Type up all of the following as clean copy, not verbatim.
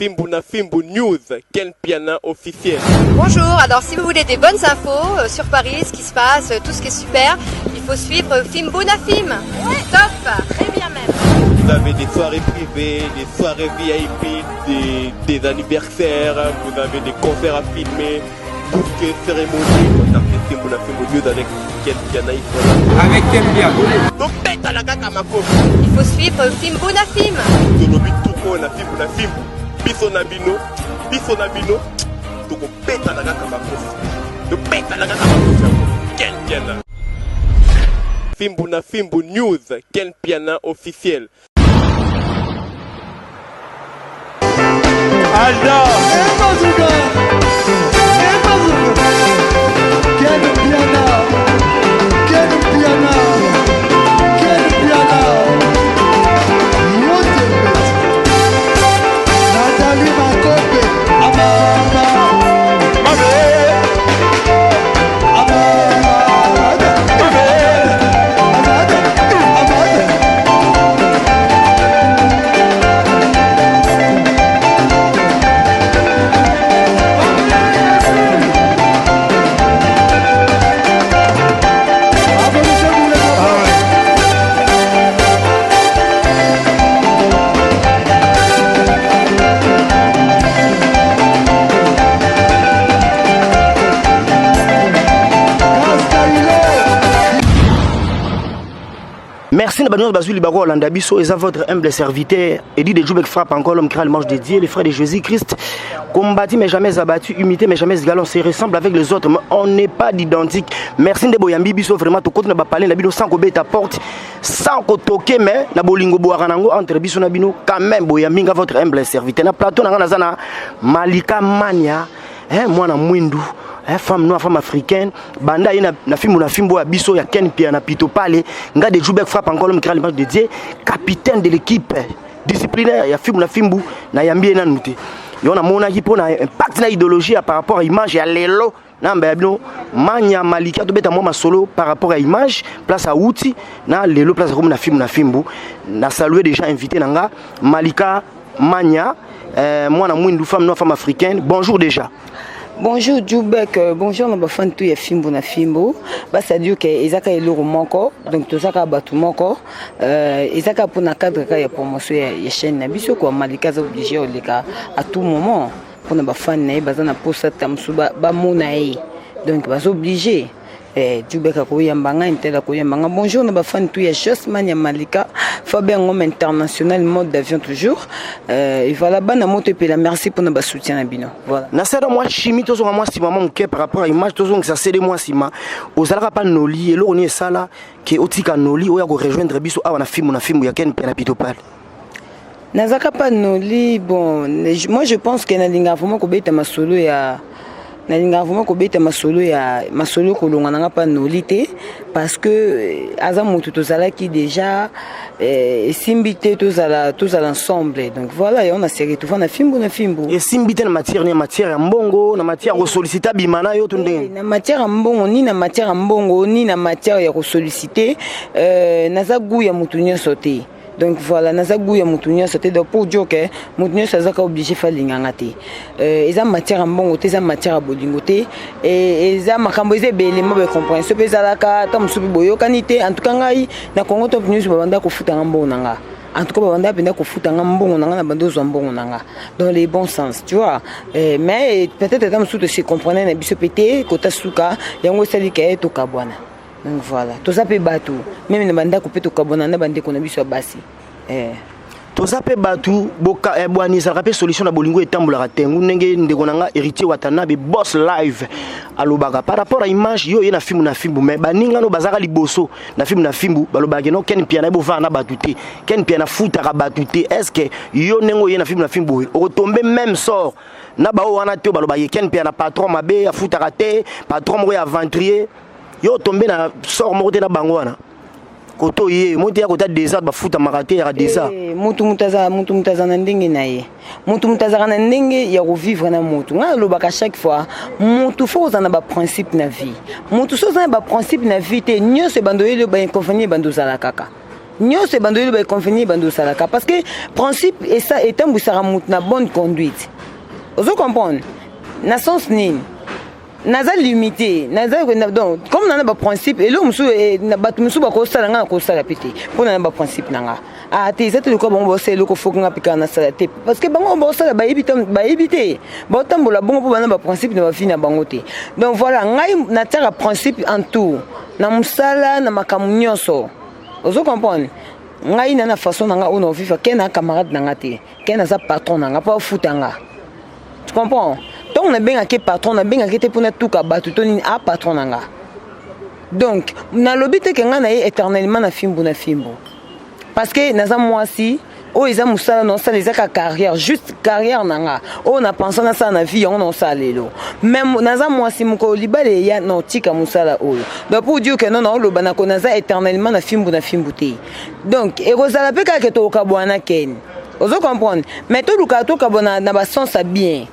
Fimbu na Fimbu News, Ken Piana officiel. Bonjour, alors si vous voulez des bonnes infos euh, sur Paris, ce qui se passe, euh, tout ce qui est super, il faut suivre Fimbu na Fim. Ouais. Top, très bien même. Vous avez des soirées privées, des soirées VIP, des, des anniversaires, vous avez des concerts à filmer, tout ce qui est cérémonie. Contactez Fimbu na Fimbu News avec Ken Piana, ils sont là. Avec Ken Piana. Donc, bête à la kaka makofi. Il faut suivre Fimbu na Fim. Tolobi tuko na Fimbu na Fimbu. Biso na bino, biso na bino, tokobetana kaka makofi. Tobetana kaka makofi yango. Ken Piana. Fimbu na Fimbu News, Ken Piana officiel. Alda. Ken Piana. Ken Piana. Ken Piana. Nathalie Makope. Amama. Merci na banyo bazwi libaku kolanda biso eza votre humble serviteur Eddie de Djoubek frappe encore l'homme qui le manche de Dieu les frères de Jésus-Christ combattu mais jamais abattu imité mais jamais égalé on se ressemble avec les autres mais on n'est pas identique merci nde boyambi biso vraiment tokoti na bapale na bino sans kobeta porte sans kotoke mais na bolingo boyaka nango entre biso na bino quand même boyambi nga votre humble serviteur na plateau na nga naza na Malika Mania eh, mwana mwindu eh, femme noire femme africaine banda ye na, na fimbu na fimbu ya biso ya Ken Pia na Pito Pale nga de Jubek frappe encore l'homme qui rend l'image de Dieu capitaine de l'équipe disciplinaire ya fimbu na fimbu na yambi ye nanu te yo namonaki mpo na impact na idéologie ya par rapport à image ya lelo namba ya bino manya malika tobeta mwa masolo par rapport à image place awuti na lelo place akomi na fimbu na fimbu na salue déjà invité na nga malika manya euh, mwana mwindu femme noire femme africaine bonjour déjà Bonjour Djoubek, euh, bonjour na bafan tout ya fimbo na fimbo. Basadi ke ezaka eloko moko, donc tozaka batu moko, euh, ezaka pona cadre ka ya promotion ya, ya chaîne na biso quoi Malika aza obligé oleka à tout moment pona bafan na ye baza na posa tamsu ba, ba mona ye. Donc baza obligé. Eh, Djoubek akoyamba nga intel akoyamba nga bonjour na bafani tout ya Josman ya Malika Fabien Ngom international mode d'avion toujours euh, et voilà bana moto epela merci pour na ba soutien na bino voilà na sala mwa chimie tozonga mwa nsima mwa moke par rapport à image tozongisa sede mwa nsima ozalaka pa noli eloko nini esala ke otika noli oya korejoindre biso awa na fimbu na fimbu ya ken mpe na pitopale nazaka pa noli bon moi je pense que nalingaka vraiment kobeta masolo ya nalingaka vraiment kobeta masolo ya masolo kolonga nanga pa noli te parce que euh, aza motu tozalaki déjà eh, esimbi te tozala tozala ensemble donc voilà yango na se retrouva na fimbu na fimbu esimbi te na matière ni matière ya mbongo na matière ya kosollicite abima na yo to ndenge eh, na matière ya mbongo ni na matière ya mbongo ni na matière ya kosollicite euh, naza gout ya motu nyonso te donc voilà naza gout ya motu nyonso te donc pour dire que motu nyonso azaka obligé fa alinganga te euh, eza matière ya mbongo te eza matière ya bolingo te eza makambo eza ebele mo bacompréhension mpe ezalaka ata mosusu mpe boyokani te en tout cas ngai na congo top news babanda kofuta nga mbongo na nga en tout cas babanda mpenza kofuta nga mbongo na nga na banda ozwa mbongo na nga dans les bons sens tu vois eh, mais peut-être ata mosusu tose comprenait na biso mpe te kota suka yango esali ke tokabwana donc voilà toza mpe bato meme na bandako mpe tokabwana na bandeko na biso ya basi eh. toza mpe bato eh, bwani ezalaka mpe solution na bolingo etambolaka tengu ndenge ndeko na nga héritier watanabe boss live alobaka par rapport à image yo oye na fimbu na fimbu mais baninga no bazalaka liboso na fimbu na fimbu balobaka no ken piana ebovaa na bato te ken piana afutaka bato te est ce que yo ndenge oye na fimbu na fimbu oye okotombe même sort na baoyo wana te balobaka ye ken piana patron mabe afutaka te patron moko ya aventurier yo otombe na sort moko te na bango wana koto ye moi te ya kota desert bafutamaka te yaka desert eh, mutu mutu aza mutu mutu aza na ndenge na ye mutu mutu azalaka na ndenge ya kovivre na mutu ngai nalobaka chaque fois mutu fo kozala na baprincipe na vie mutu so oza na baprincipe na vie te nyonso ebanda oyeli bainconvenient ebanda ozala kaka. Nyonso ebanda oyebi bainconvénient ebanda osalaka, parce que principe esa etambwisaka motu na bonne conduite. Ozo comprendre na sens nini? Naza limité, naza donc comme nana baprincipe. Eloko mosusu, bato mosusu bakosala, nga nakosala mpe te, mpo nana baprincipe na nga. Ah te, eza te lokola bango baosala eloko, foki nga mpe kaka nasala te, parce que bango baosala bayebi te, baotambola bongo mpo bana baprincipe na bavie na bango te. Donc voilà, ngai natiaka principe en tout, na mosala, na makambo nyonso. Ozo comprendre? Ngai na façon na nga oyo na ovivre, ke na camarade na nga te, ke naza patron na nga mpo afuta nga. Tu comprends? Ntongo nabengaki patron, nabengaki te mpona tuka bato to nini. A patron na nga, donc nalobi te ke ngai na ye éternellement na fimbu na fimbu, parce que naza mwasi. Oyo eza mosala naosala, eza ka carrière, juste carrière na nga oyo na pensa nasala na vie, yango naosala lelo. Mais naza mwasi, mokolo libala eya, na otika mosala oyo. Donc pour dire que non, naoloba nako naza éternellement na fimbu na fimbu te. Donc ekozala mpe kaka ke tokokabwana kene. Ozo comprendre? Mais tolukaka tokabwana na basens ya bien,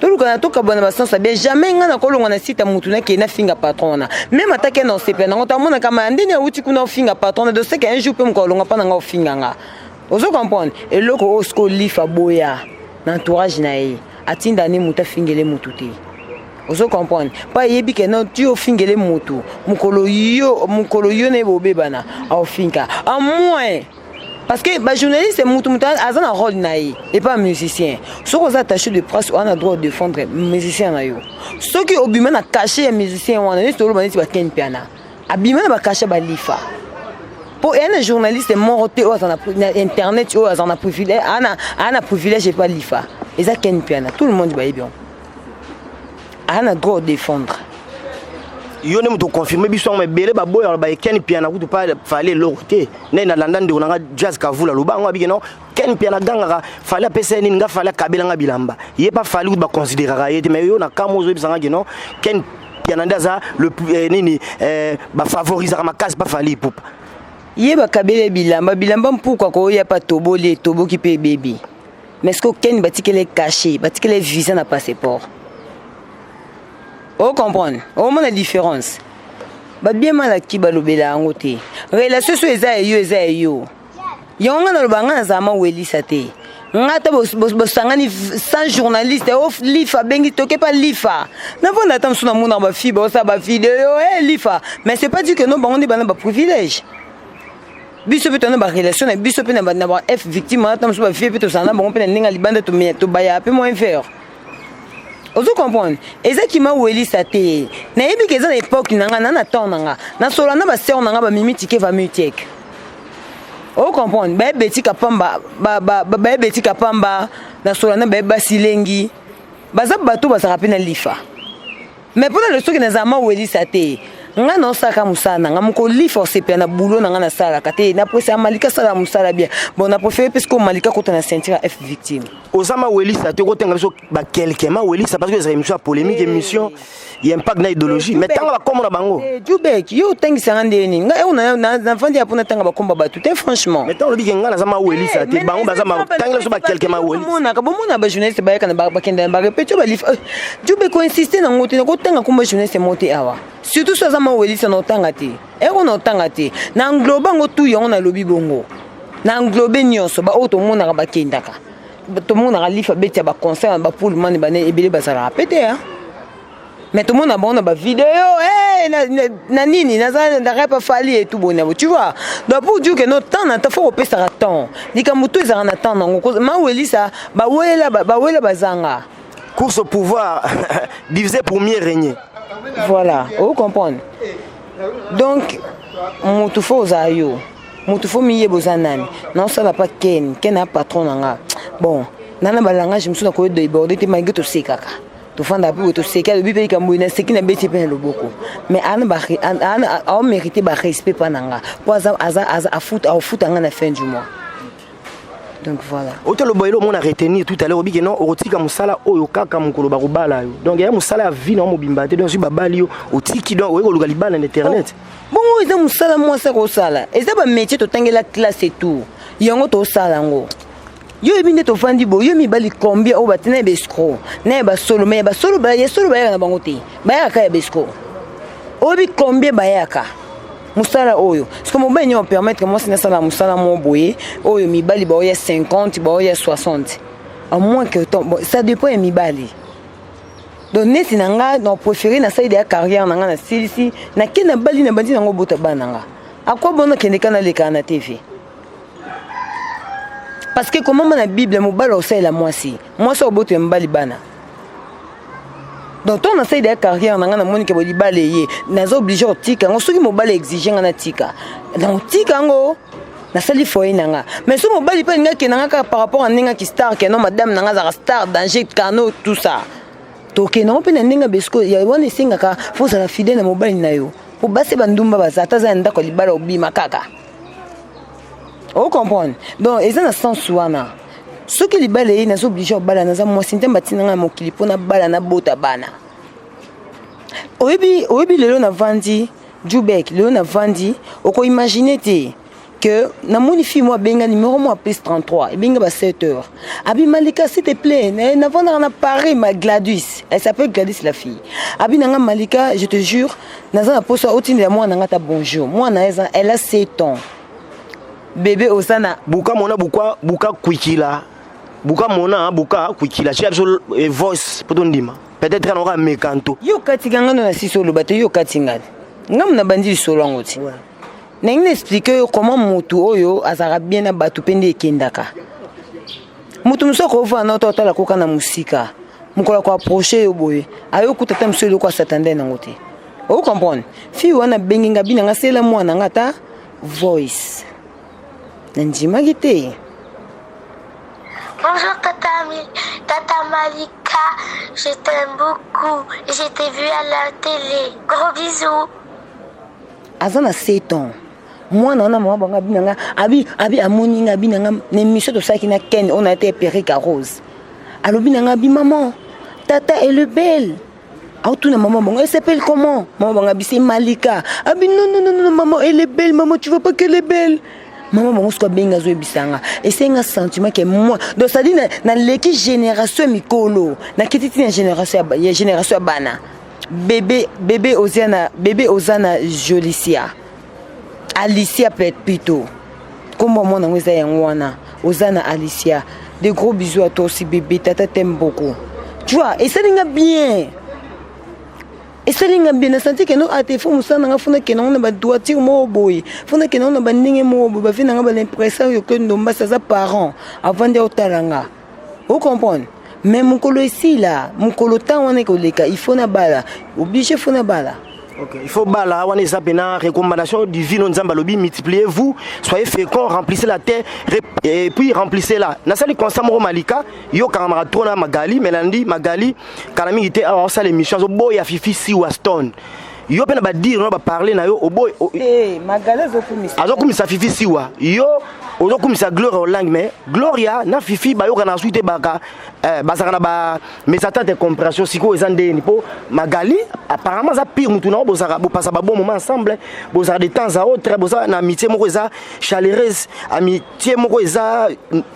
tolukana tokabwana basens ya bien. Jamais ngai nakolongwa na site ya mutu, nakei nafinga patron wana. Même ata ke na osepela nango, tamonaka ma ndeni awuti kuna ofinga patron na doseke. Un jour mpe mokolo olongwa mpa na nga, ofinga nga. Ozo comprendre? Eloko oyo sikoyo Lifa boya na entourage na ye, atinda ne motu afingele motu te. Ozo comprendre? Mpo ayebi ke no ti ofingele motu, mokolo yo na ye bobebana, aofinga en moins, parce que bajournaliste, mutu aza na rôle na ye epa musicien. Soki oza attaché de presse, oza na droit de défendre musicien na yo. Soki obima na cachet ya musicien wana, neti toloba neti baken Piana abima na bacachet balifa, mpo eya na journaliste moko te oyo aza na internet oyo aza na privilège, aa na privilège epa Lifa, eza Ken Piana. Tout le monde bayebi yango, aa na droit de défendre. Yo nde moto oconfirme biso yango. Ebele baboyaka baye Ken Piana kutu pa Fally eloko te. Nde nalanda ndeko nanga Jazz Kavula aloba yango, abiki non, Ken Piana agangaka Fally apesa ye nini, nga Fally akabelanga bilamba, ye pa Fally kutu baconsidéraka ye te. Mais yo na kamwa, ozoyebisanga ke non, Ken Piana nde aza le nini, bafavorisaka makasi pa Fally Ipupa. Ye bakabeli bilamba, bilamba mpuka koya pa toboli, etoboki mpe ebebi. Mais ce que Ken batikeli cachet, batikeli visa na passeport. Ocomprendre? Omona différence? Babien malaki balobela yango te. Relation so eza ya yo, eza ya yo. Yango nga naloba, nga nazala mawelisa te. Nga ata bosangani sans journaliste, o Lifa abengi, toke pa Lifa, navanda ata mosusu, namonaka bafille baosala bavideo e Lifa. Mais c'est pas dit que no bango nde bana baprivilège. Biso mpe tona barelation na biso mpe na ba F victime wana, ta mosusu bafille mpe tozala na bango mpe na ndenge ya libanda, tobayaka mpe moins faire. Ozo comprendre? Eza kima welisa te. Nayebi ke eza na époque na nga, na temps na nga, nasola na basœur na nga bamimi tike vamutieke. O comprendre? Bayebetika pamba, bayebetika pamba, nasola na baye basilengi, baza bato bazalaka mpe na Lifa. Mais mpona le soki nazala mawelisa te, nga naosalaka mosala na nga. Moko Lifa osepela na boulot na nga nasalaka te, napresa Malika asala mosala bien. Bon, na préféré mpe sikoyo Malika kota na ceinture ya F victime. Oza mawelisa te, okotenga biso bakelke mawelisa, parce que ezala émission ya polémique, émission ya impact na idéologie. Mais ntango bakombo na bango. Jubek, yo otangisanga ndenge nini? Ngai oyo navandi ya mpona tanga bakomba bato te, franchement. Mais ntango olobi ke ngai naza mawelisa te, bango baza, tangela biso bakelke mawelisa. Bomonaka, bomona bajournaliste bayaka na bakenda na barépétition balifa. Jubek, oinsiste nango te, nakotanga komba journaliste mo te awa, surtout so aza mawelisa, na otanga te, eko na otanga te, na englobe yango tu. Yango nalobi bongo, na englobe nyonso baoyo tomonaka bakendaka, tomonaka Lifa beti ya baconcert na bapullman, bane ebele bazalaka pe te. Mais tomona bango na bavideo hey, na nini, naza na rep Fally etu boni, tu vois? Donc pour dire que no temps na temps, faut kopesaka temps. Likambo to ezalaka na temps nango. Mawelisa bawela, bawela bazanga. Course au pouvoir, diviser pour mieux régner. Voilà, o comprendre? Donc motu fo ozala yo, motu fo miyeba oza nani. Naosala pa Ken, Ken a patron na nga. Bon, nana balangage mosusu nakoki déborde te, malgré tosekaka, tofanda mpe boye, toseki, alobi mpe likambo boye, naseki, nabeti mpe na loboko. Mais aomérite barespect mpa na nga, mpo aofuta nga na fin du mois. Donc voilà. Otoloba elo omona retenir tout à l'heure, obiki non, okotika mosala oyo kaka mokolo bakobala yo. Donc eya mosala ya vie na yo mobimba te. Donc soki babali yo, otiki. Donc oye koluka libala na internet. Bongo eza mosala mwasi akosala, eza bamétier totangela classe et tout, yango tosala yango. Yo oyebi nde tovandi boye, yo mibali combien oyo bate na ya baescroc na ya basolo? Mais ya basolo, ya solo bayaka na bango te, bayaka ya baescroc. Oyebi combien bayaka? Mosala oyo siko mobali nini opermettre mwasi nasala mosala moko boye oyo mibali baoya 50, baoya 60, à moins que temps. Bon, ça dépend ya mibali. Donc neti na nga, na préféré nasali deya carrière na nga, nasilisi, nake na bali, na bandi nango, bota bana na nga. Akwa bona kende ka nalekaka na TV, parce que komama na Bible, mobali osalela mwasi, mwasi obotela mobali bana. Donc ntango nasali deya carrière na nga, namoni ke bolibala eye, naza obligé kotika yango. Soki mobali exige nga natika, nakotika yango, nasali foyer na nga. Mais so mobali mpe alingi akende nga kaka par rapport a ndenge aki star, ke non, madame na nga azalaka star, danger, kano, tout ça, tokende yango mpe na ndenge besiko ya wana. Esengaka fo ozala fidèle na mobali na yo, po basi bandumba baza, ata aza na ndako ya libala, obima kaka, ocomprendre. Donc eza na sens wana. Soki libala eye, naza obligé obala. Naza mwasi, Nzambe atina ngai na mokili mpo nabala, nabota bana. Oyebi, oyebi, lelo navandi Jubek, lelo navandi, okoimagine te que namoni fille mo abenga numéro mo plus 33, ebenga ba 7 heures, abi: "Malika, s'il te plaît." Navandaka na Paris. Ma Gladys, elle s'appelle Gladys, la fille, abi nanga: "Malika, je te jure, naza na posa otindela mwana nanga ta bonjour." Mwana eza, elle a 7 ans, bébé oza na Buka mona, buka, buka kwikila, buka mona, buka kwikila, tia biso voice po tondima. Peut-être na oka mekanto. Yo okatika nga no na sisi, oloba te. Yo okati nga, ngamu na bandi lisolo yango ti ndenge na expliquer yo comment motu oyo azalaka bien na bato mpe nde ekendaka. Motu mosusu akovanda na oto, otala koka na mosika, mokolo akoapproche yo boye, ayokuta ata mosusu eloko asatande nango te, ocomprendre. Fille wana abengi nga, binanga sela mwana nga ata voice, nandimaki te. Bonjour Tata, Tata Malika, je t'aime beaucoup. Je t'ai vu à la télé. Gros bisous. Aza na 7 ans, mwana wana. Mama bango abi nanga, abi amoni nga, abi nanga na émission tosalaki na Ken oyo na te, Perika Rose. Alobi nanga, abi: "Maman, tata, elle est belle." Aotuna mama bango: "Elle s'appelle comment?" Mama bango abi: "C'est Malika." Abi: "Non, non, non, non, maman, elle est belle. Maman, tu vois pas qu'elle est belle?" Mama bango soki abengi, azoyebisanga, esenga sentiment ke moi, donc c'est-à-dire naleki génération ya mikolo, nakiti ntina génération ya génération ya bana. Bébé, bébé Oziana, bébé Ozana Jolicia, Alicia peut plutôt, kombo mwana yango eza yango wana, Ozana Alicia. De gros bisous à toi aussi, bébé, tata t'aime beaucoup. Tu vois, esalinga bien, esalinga bien. Nasanti keno ate fo mosala nanga, fo nakende yango na badroiture moko boye, fo nakende yango na bandenge moko boye. Bavi nanga balimpression oyo ke Ndombasi aza parent, avandi, aotala nga, ocomprendre. Mais mokolo esila, mokolo ntango wana ekoleka, il faut nabala, obligé, faut nabala. Ok, il faut bala wana eza pena recommandation divine. Nzambe alobi: "Multipliez-vous, soyez féconds, remplissez la terre et puis remplissez-la." Nasali constat moko, Malika, yo kangamaka trop na Magali Melandi. Magali kala mingi te awa osala émission, azoboya Fifi Siwa Stone. Yo mpe na badire na baparle na yo, oboy. Magali azokumisa. Azokumisa Fifi Siwa, yo ozokumisa Gloria Olangi. Mais Gloria na Fifi bayokana sui te, baka bazalaka na ba mésentente, compréhension. Sikoyo eza ndeni? Mpo Magali apparemment aza pire mutu na yo. Bozalaka, bopasa babon moment ensemble, bozalaka de temps à autre, boza na amitié moko eza chaleureuse, amitié moko eza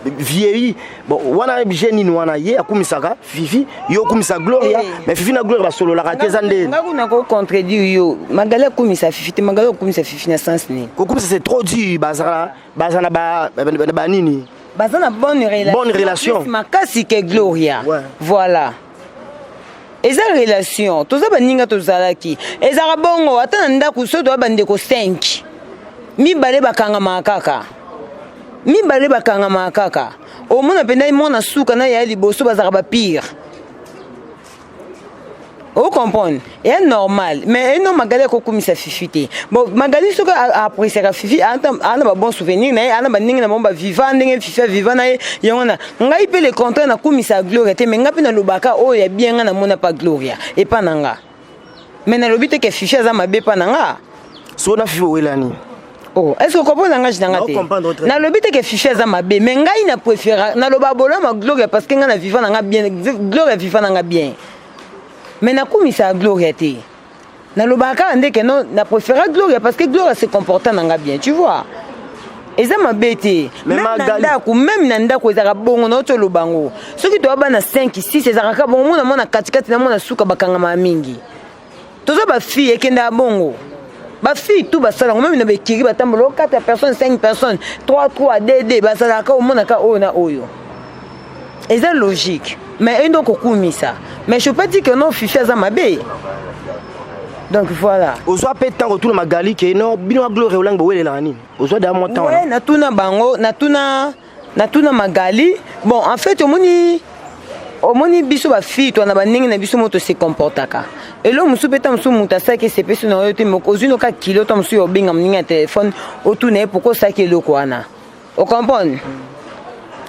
vieilli. Bon, wana je nini wana? Ye akumisaka Fifi, yo okumisa Gloria. Mais Fifi na Gloria basololaka te, eza ndeni? Nga kuna kocontredire yo. Magali akumisa Fifi te. Magali akumisa Fifi na sens nini? Kokumisa, c'est trop dur. Bazala, baza na banini. Baza na bonne relation. Bonne relation. Plus makasi ke Gloria. Voilà, eza relation, toza baninga, tozalaki, ezalaka bongo. Ata na ndako, so toza bandeko 5, mibale bakangamaka kaka, mibale bakangamaka kaka. Omona mpenza mwana suka na yaya liboso bazalaka bapire, ocomprendre. Eya normal. Mais eno Magali akokumisa Fifi te. Bon, Magali soki appréciaka Fifi, ana babon souvenir na ye, ana bandenge na bango baviva, ndenge Fifi aviva na ye yango. Na ngai mpe le contraire, nakumisa Gloria te. Mais ngai mpe nalobaka oyo ya bien ngai namona pa Gloria epa na nga. Mais nalobi te ke Fifi aza mabe epa na nga. So na Fifi owelani? Oh, est-ce que comprendre langage na nga te? Comprendre très. Nalobi te ke Fifi aza mabe, mais ngai na préféra naloba bolama Gloria, parce que ngai na viva na nga bien, Gloria viva na nga bien. Mais nakumisaka Gloria te, nalobaka kaka nde ke non, na préféra Gloria parce que Gloria se comporta na nga bien. Tu vois, eza mabe te. Mais Même na ndako, même na ndako ezalaka bongo. Na oti oloba yango, soki toya bana 5, 6, ezalaka kaka bongo. Mona mwana katikati na mwana suka bakangamaka mingi. Toza bafille, ekendaka bongo. Bafille tout basala yango, meme na baekiri batambola 4 personnes, 5 personnes, 3 3 2 2, bazalaka omonaka oyo na oyo. Eza logique, mais endo kokumisa, mais je peux dire que non, Fifi aza mabe. Donc voilà. Ozwa mpe ntango otuna Magali ke no bino ya Gloire Olangi bowelelaka nini? Ozwa da mwa ntango? Ouais, natuna bango, natuna Magali. Bon, en fait, omoni biso bafille, to na bandenge na biso mo tose comportaka. Eloko mosusu mpe, ta mosusu moto asalaki esepesi na yo te, ozwi noka kilo, ta mosusu obenga moninga ya telefone, otuna ye pourquoi osalaki eloko wana. Ocomprendre,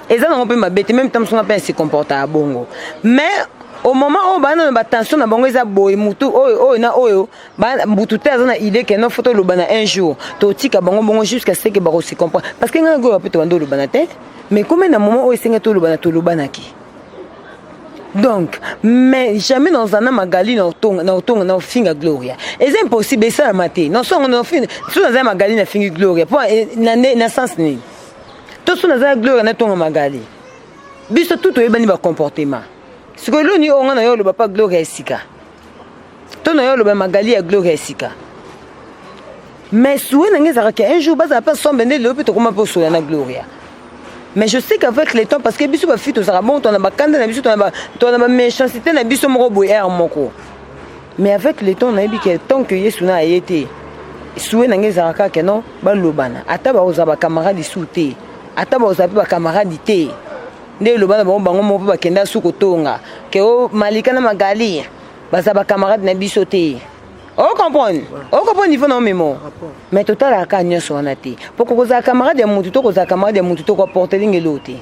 eza nango mpe mabe te. Même ta mosusu nga mpe ase comportaka bongo, mais au moment oyo bana na batension na bango eza boye, mutu oyo oyo na oyo mutu te aza na idée ke non, faut toloba na un jour, totika bango bongo jusqu'à ce que bakose comprendre. Parce que ngai na goyo mpe tobanda olobana te, mais comme na moment oyo esenga tolobana, tolobanaki. Donc, mais jamais nazala na Magali na otonga na ofinga Gloria, eza impossible, esalama te. Nosongo so naza Magali, nafingi Gloria mpo na sens nini? To so naza Gloria, natonga Magali? Biso tu toyebani bacomportement. Sikoyo eloni oyo nga na yo oloba mpa Gloria esika to na yo oloba Magali ya Gloria esika? Mais souhait na ngai ezalaka un jour bazala mpe ensemble. Nde lelo mpe tokoma mpe osola na Gloria. Mais je sais qu'avec le temps, parce que biso bafille tozalaka bon, tona bakanda na biso, tona baméchanceté na biso moko boye aire moko, mais avec le temps nayebi ke tant que Yesu na aye te, souhait na ngai ezalaka kaka non, balobana. Ata bakozala bacamarade su te, ata bakozala mpe bacamarade te, nde eloba na bango, bango moko mpe bakenda su kotonga ke o Malika na Magali baza bacamarade na biso te. Ocomprendre, ocomprendre niveau na omemo. Mais totalaka nyonso wana te, mpo kozala camarade ya mutu to kozala camarade ya mutu to koapporter lingi eloko te.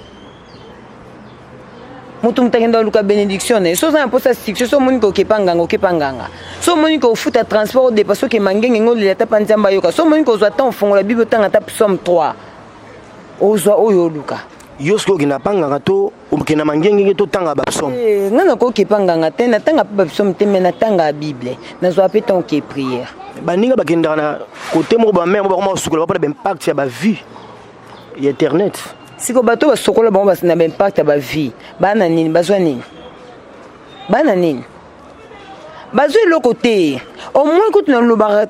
Motu akenda oluka bénédiction na ye. So oza na mposa succès, so omoni kokepa nganga, okepa nganga. So omoni kofuta transport, odepa okema ngenge ngo, olela ata mpa Nzambe ayoka. So omoni kozwa temps, ofongola Bible, otanga ata psaume 3, ozwa oyo oluka. Yo soki okenda pa nganga to okenda mangengenge, totanga bapsaume? Eh, nga nakokepa nganga te, natanga mpe bapsaume te, mais natanga Bible, nazwa mpe temps ke prière. Baninga bakendaka na kote moko, bamare mo bakoma kosukola mpona baimpact ya bavie ya internet. Siko bato basokola bango na baimpact ya bavie, bana nini bazwa nini? Bana nini bazwa? Eloko te. Au moins kutu nalobaka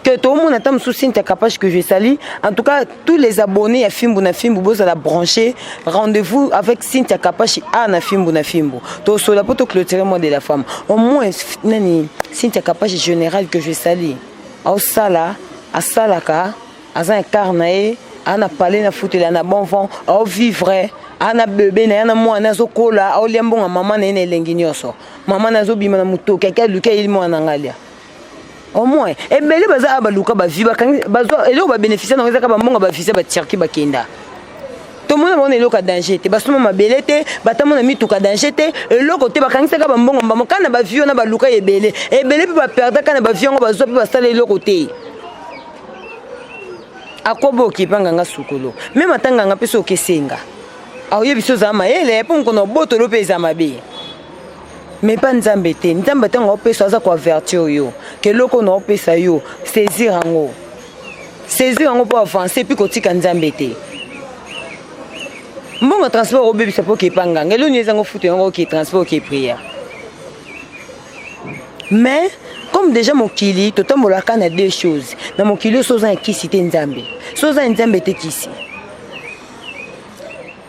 que toomona ata mosusu Cynthia Kapache, que je salue. En tout cas, tous les abonnés ya Fimbu na Fimbu, bozala branché. Rendez-vous avec Cynthia Kapache a na Fimbu na Fimbu, tosola mpo toclôturer mois de la femme. Au moins nani, Cynthia Kapache général, que je salue, aosala, asalaka, aza na car na ye, aa na palais na futela na bon vent, aovivre, aa na bebe na ye, na mwana azokola, aolia mbongo mama na ye na elengi nyonso. Mama na azobima na motoki, ake aluki, ayeli mwana na ngai alia. Au moins ebele baza awa, baluka bavie, bakangi, bazwa eloko, babénéficie nango, ezaka bambongo bavisa baturki, bakenda. Tomona bango na eloko ya danger te, basoma mabele te, batamona mituka danger te, eloko te, bakangisaka bambongo mbamo kaka na bavie wana. Baluka ebele ebele mpe baperdre kaka na bavie yango, bazwa mpe basala eloko te. Akoba okipa nganga sukolo, meme ata nganga mpe so okesenga, aoyebi so ozala mayele mpo mokono obotolo mpe eza mabe. Mais mpa Nzambe te. Nzambe ntango aopesa, aza koavertir yo ke eloko na opesa yo, saisir yango, saisir yango mpo avance. Puis kotika Nzambe te. Mbongo transport obebisa mpo okepa nganga, eloni ezango futa yango, oke transport, oke prière. Mais comme déjà mokili totambolaka na deux choses na mokili oyo: so oza na kisi te, Nzambe; so oza na Nzambe te, kisi.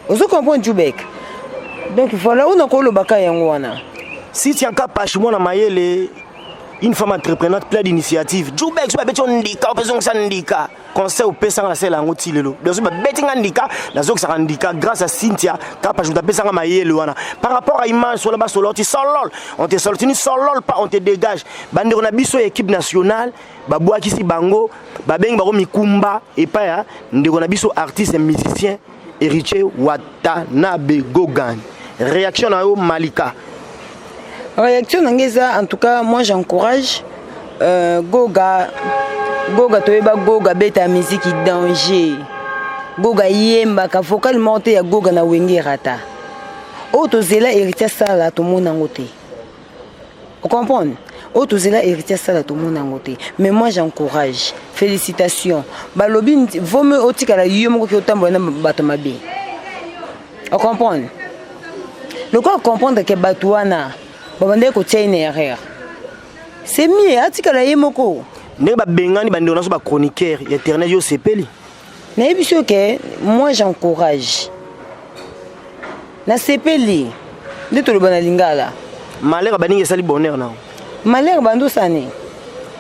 Ozo comprendre, Jubek? Donc voilà, oyo nakolobaka yango wana. Cynthia Kapache, mwana mayele, une femme entreprenante plein d'initiative. Jubek, so babeti yo ndika, opezongisa ndika. Conseil opesanga, nasala yango ti lelo. Donc so babeti nga ndika, nazokisaka ndika grâce à Cynthia Kapache, moto apesanga mayele wana. Par rapport à image sola basolo, ti solol, on te solol, tu ni solol pas, on te dégage. Bandeko na biso ya équipe nationale, babwakisi bango, babengi bango mikumba epai ya ndeko na biso artiste musicien Héritier Watanabe Gogan. Réaction na yo, Malika? Réaction na ngai eza, en tout cas moi j'encourage Goga. Goga, toyeba Goga beta ya miziki danger. Goga yembaka vocal moko te ya Goga na Wenge rata. Oyo tozela Héritier asala, tomona yango te. Ocomprendre, oyo tozela Héritier asala, tomona yango te. Mais moi j'encourage, félicitations. Balobi vaut mieux otikala yo moko ke otambola na bato mabe. Ocomprendre, lokola comprendre ke bato wana babandaki kotia ye na erreur, c'est mieux atikala ye moko. Ndenge babengani bandeko na biso bachroniqueur ya internet, yo osepeli? Nayebi so ke moi j'encourage, nasepeli nde toloba na lingala. Malheur baningi esali bonheur na Malheur bandosani.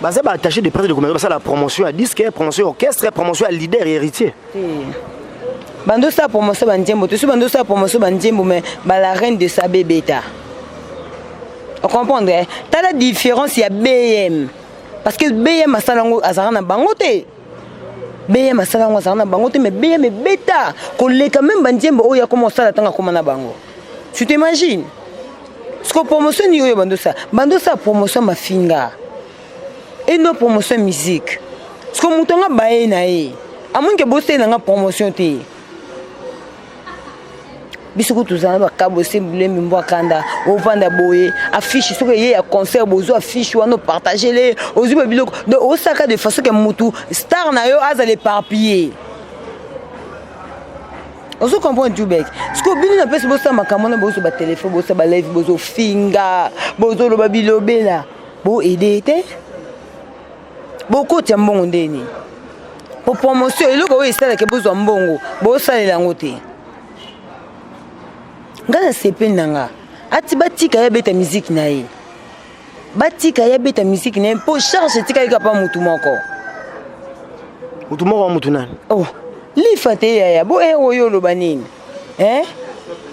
Baza baattaché de presse de commerce, basala promotion ya disque, promotion ya orchestre, promotion ya leader héritier. Bandosala promotion banzembo te. So bandosala promotion banzembo, mais bala reine de sabe beta, ocomprendre? Tala différence ya BM, parce que BM asala yango, azalaka na bango te. BM asala yango, azalaka na bango te, mais BM ebeta koleka même banzembo oyo akoma osala ntango akoma na bango. Tu t'imagines ce que promotion nini oyo bandosala? Bandosala promotion mafinga eno, promotion musique. Parce que moto anga baye na ye amoni ke bosala nanga promotion te. Biso kutu tozala na bakabo se bulembi mbwa kanda ovanda boye, affiche soki eye ya concert, bozwa affiche wana, opartage le, ozwi ba biloko. Donc osaka de façon ke mutu star na yo azala éparpillé. Ozo comprendre, Jubek? Siko bino na mpesi bosala makambo wana, bozwa batelefone, bosala balive, bozofinga, bozoloba bilobela, boede te, bokotia mbongo ndeni po promotion. Eloko oyo esalaka bozwa mbongo, bosalela yango te. Ngai nasepeli na nga ati batika ye abeta miziki na ye, batika ye abeta miziki na ye, mpo charge etikali kaka pa mutu moko. Mutu moko wa mutu nani? Oh, lifa te yaya bo e oyo oloba nini, eh?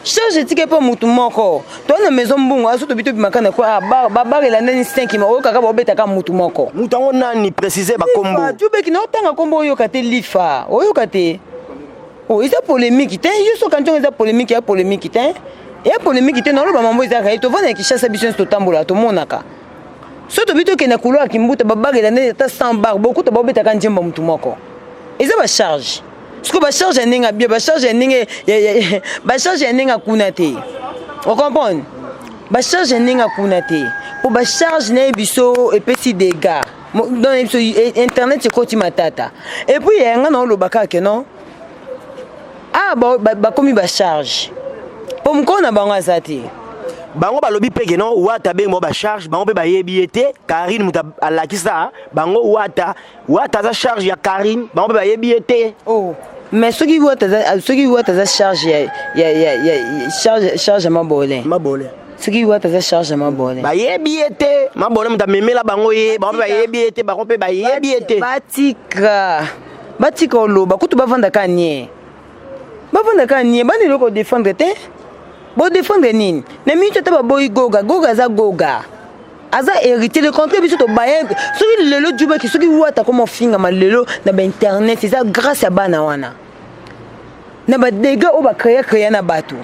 Charge etikali mpo mutu moko. Toa na maison mbungu aso tobi tobimaka na kwa babar elandani 5 ma oyo kaka baobetaka mutu moko. Mutu yango nani? Précise bakombo. Jubeki na otanga kombo, oyoka te. Lifa, oyoka te. Oh, eza polémique te. Yo soka ntongo eza polémique, ya polémique te, ya polémique te. Naoloba mambo ezalaka ye. Tovanda na Kinshasa, biso nyonso totambola, tomonaka. So tobi tokende couloir Kimbuta, babar elandani ata 100 bar, bokuta baobetaka nzembo mutu moko. Eza bacharge. Siko bacharge ya ndenge abia, bacharge ya ndenge, bacharge ya ndenge akuna te. Ocomprendre? Bacharge ya ndenge akuna te, mpo bacharge na ye biso epesi dégâts. Donc biso internet ekoti matata. Et puis yanga na oloba kaka ke non, ah, bakomi bacharge mpo mokolo na bango aza te. Bango balobi mpe ke non, Wata bengi bango bacharge, bango mpe bayebi ye te. Karine moto alakisa bango Wata. Wata aza charge ya Karine, bango mpe bayebi ye te. Oh. Mais soki Wata aza charge ya charge ya Mabole. Mabole. Soki Wata aza charge ya Mabole. Bayebi ye te. Mabole moto amemela bango ye, bango mpe bayebi ye te, bango mpe bayebi ye te. Batika, batika oloba kutu, bavandaka nie, bavandaka nie. Bani eloko odefendre te, bodefendre nini na minute? Ata baboyi Goga, Goga aza Goga, aza héritier. Le contraire, biso tobaye. Soki lelo Jubaki, soki Wata koma ofingama lelo na bainternet, eza grâce ya bana wana na badégâts oyo bacréa créa na bato.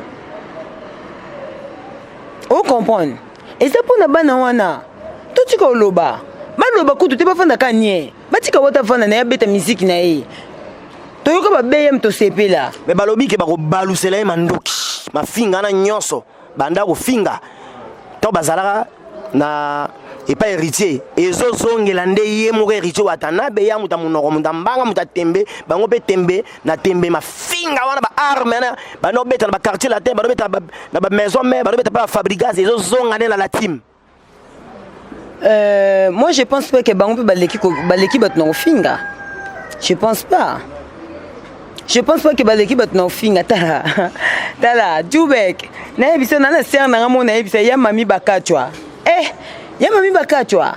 Ocomprendre? Eza mpo na bana wana. Totika oloba, baloba kutu te, bafandaka nie, batika Wata fanda na ye, abeta miziki na ye. Toyoka babeyem, tosepela. Me balobi ke bakobalusela ye mandoki, mafinga na nyonso banda kofinga ntango bazalaka na epai héritier, ezozongela nde ye moko héritier Watanabe. Ya moto ya monoko, moto ya mbanga, moto ya tembe, bango mpe tembe na tembe. Mafinga wana, baarme wana banda obeta na baquartier latin, banda obeta na bamaison mare, banda obeta mpe bafabrigas, ezozonga nde na la team. Moi je pense pas que bango mpe baleki bato na kofinga. Je pense pas, je pense pas que baleki bato na kofinga. Tala, tala Jubek, nayebisa na sere nanga mo, nayebisa ya mami bakatwa, eh, ya mami bakatwa,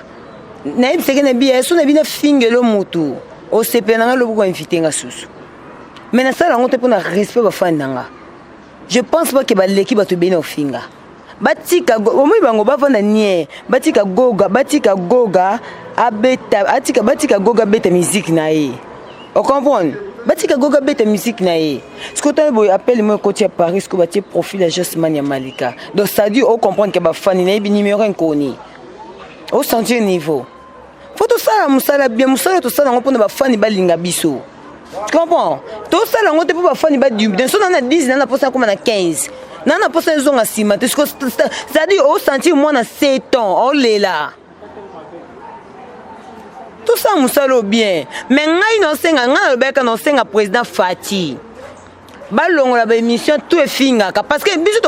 nayebisaki na biya so na bino afingelo mutu osepela nanga lobi koinvite nga susu, mais nasala yango te mpona respect bafani na nga. Je pense pas ke baleki bato ebei na kofinga. Batika omoi bango bavanda nie, batika Goga, batika Goga abeta, atika, batika Goga abeta musique na ye. Ocomprendre? Batika Goga abeta musique na ye. Sikoyo otali boye, appel mo ekoti ya Paris. Sikoyo batie profil ya Josman ya Malika. Donc c'est-à-dire ocomprendre ke bafani nayebi numéro inconnu, osentir niveau. Faut tosala mosala bien, mosala tosala yango mpona bafani balinga biso. Tu comprends? Tosala yango te mpo bafani badubte. So na na 10, na na mposa akóma na 15, na na mposa ezonga nsima te. C'est-à-dire osentir mwana 7 ans olela. Tosala mosala oyo bien. Mais ngai naosenga, ngai nalobaka, naosenga président Fati balongola baémission tout efingaka, parce que biso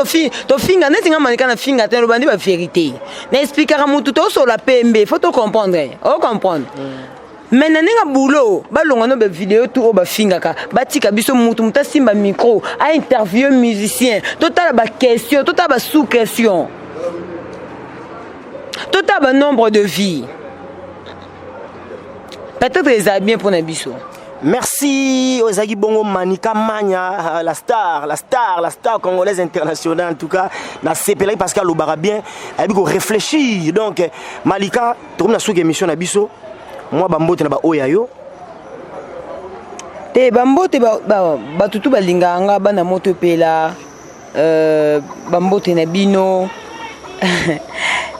tofinga neti nga Malika na finga te, naloba nde bavérité, na expliquaka motu, tosola pembe. Faut tocomprendre, ocomprendre. Mais na ndenge boulot, balonga no ba vidéo tout oyo bafingaka, batika biso mutu mutu asimba micro, a interviewer musicien, totala ba question, totala ba sous question, totala ba nombre de vie. Peut-être ezala bien mpona biso. Merci ozalaki bongo Manika Mania, la star, la star, la star congolaise internationale. En tout cas, nasepelaki parce que alobaka bien, ayebi koréfléchir. Donc Malika, tokomi na suki émission na biso. Mwa bambote na baoyo ya yo. Te, bambote bato tu balingaka nga, bana moto epela, bambote na bino.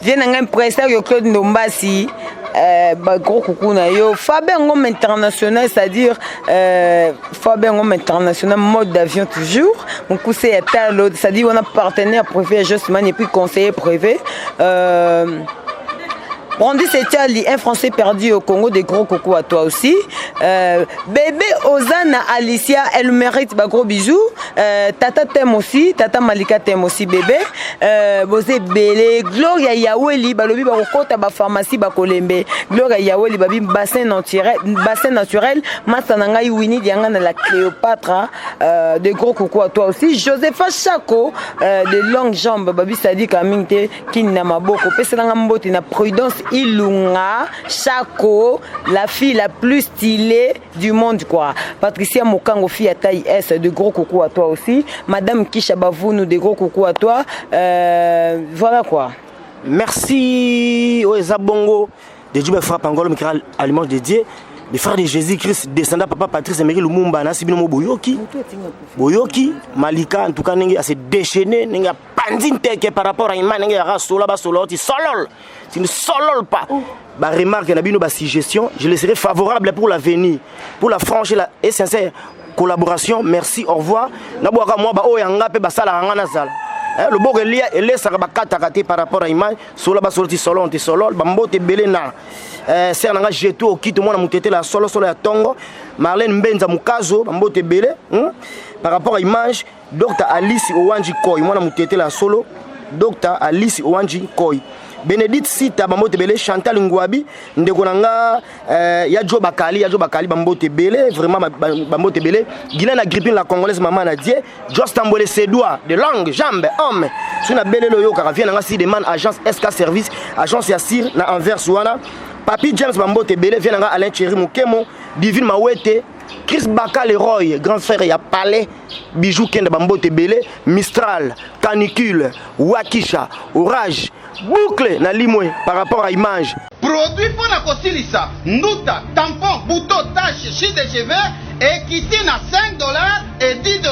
Vie na ngai, impresario Claude Ndombasi, gros coucou na yo. Fabien Ngom international, c'est-à-dire Fabien Ngom international, mode d'avion toujours mokuse ya talo, c'est-à-dire wana partenaire privé Josman et puis conseiller privé. Brandi Setiali, un Français perdu au Congo, des gros coucou à toi aussi. Bébé Ozana Alicia, elle mérite bah, gros bisous. Tata t'aime aussi, Tata Malika t'aime aussi, bébé. Bosé Bélé, Gloria Yaweli, balobi bakota ba pharmacie ba kolembe. Gloria Yaweli babi bassin naturel, Masananga Winnie Dianga la Cléopâtre, de gros coucou à toi aussi. Josepha Chako, de longues jambes, babi Sadi Kamingte, Kinna Maboko, Pesalanga Mbote na Prudence Ilunga, Chako, la fille la plus stylée du monde, quoi. Patricia Mokango, fille à taille S, de gros coucou à toi aussi. Madame Kisha Bavounou, de gros coucou à toi. Voilà quoi. Merci oyo bongo de Dieu frappe encore le aliment de Dieu, les frères de Jésus-Christ, descendant papa Patrice Emery Lumumba. Nasi bino mo boyoki, boyoki Malika. En tout cas, ndenge ase déchaîné, ndenge apandi nteke par rapport à ima, ndenge yaka sola basola oti solol, tu ne solol pas. Ba remarque na bino, ba suggestion, je le serai favorable pour l'avenir, pour la franche et la et sincère collaboration. Merci, au revoir. Nabwaka mwa ba oyo yanga mpe basalaka nga nazala. Loboko elia elesaka bakataka te. Par rapport à image, sola basolo ti solon ti solol. Bambote ebele na ser na nga jetu okito mwana motetela ya solosolo ya ntongo, Marlène Mbenza Mokazo, bambote ebele, Par rapport à image, Dr Alice Owanji Koy, mwana motetela ya solo, Dr Alice Owanji Koy, Bénédicte Sita, bambote ebele. Chantal Ngwabi, ndeko na nga, ya Jo Bakali, ya Jo Bakali, bambote ebele vraiment, bambote ebele. Guylaine Agrippine, la Congolaise, mama na Die Jos Tambwele, Sedois de longue jambe, homme soki na belelo oyokaka vie na nga si demande agence SK Service, agence ya sir na Anvers wana. Papi James, bambote ebele. Vie na nga Alain Thierry Mokemo, Divine Mawete, Chris Baka Leroy, grand frère ya Palais, Bijou Kenda, bambote ebele. Mistral, canicule, Wakisha, orage, boucle na limwe. Par rapport à image, Produit mpo na kosilisa nduta, tampon, bouton, tache, chute de cheveux ekiti na 5 $ et 10 $.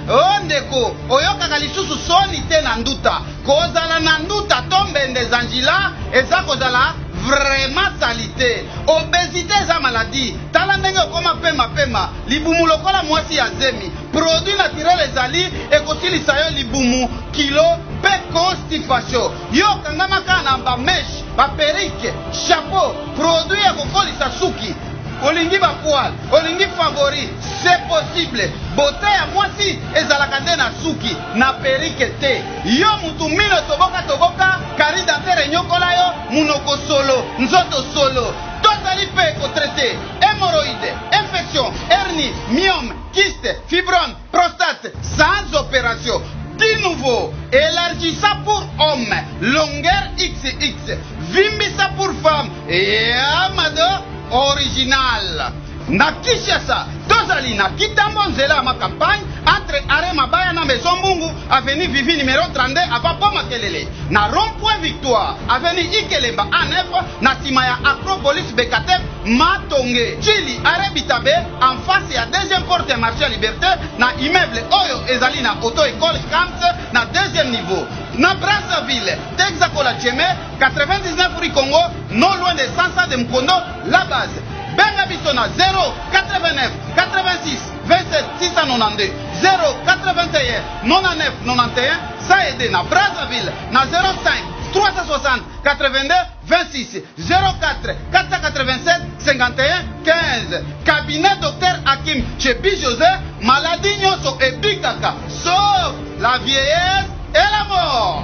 O ndeko, oyokaka lisusu soni te na nduta. Kozala na nduta to mbende zanjila eza kozala vraiment saleté. Obésité eza maladie. Tala ndenge okoma pemapema, libumu lokola mwasi ya zemi. Produit naturel ezali ekosilisa yo libumu, kilo mpe constipation. Yo okangama kaka na bamèches, baperruque, chapeau. Produit ya kokolisa suki, olingi bapoils, olingi favori, c'est possible. Beauté ya mwasi ezalaka nde na suki, na perruque te. Yo mutu mino toboka toboka, carie dentaire enyokola yo, munoko solo, nzoto solo. Tozali mpe kotraiter hémorroïde, infection, hernie, myome, kyste, fibrome, prostate sans opération. Du nouveau, élargissant pour homme, longueur XX, vimbisa pour femme et amado original. Na Kinshasa, tozali na Kitambo, nzela ya Macampagne, entre arrêt Mabaya na Maison Mbungu, avenue Vivi numéro 32, avant po Makelele. Na rond-point Victoire, avenue Ikelemba A9, na nsima ya Acropolis Bekatef Matonge. Chili, arrêt Bitabe, en face ya deuxième porte ya marché ya Liberté, na immeuble oyo ezali na auto école Kams na deuxième niveau. Na Brazzaville, Texacola Cheme, 99 rue Congo, non loin de 100 de Mkondo, la base. Benga biso na 089 86 27 692, 081 99 91 102. Na Brazzaville, na 05 360 82 26, 04 487 51 15. Cabinet Docteur Hakim Chebi José, maladie nyonso ebikaka sauf la vieillesse et la mort.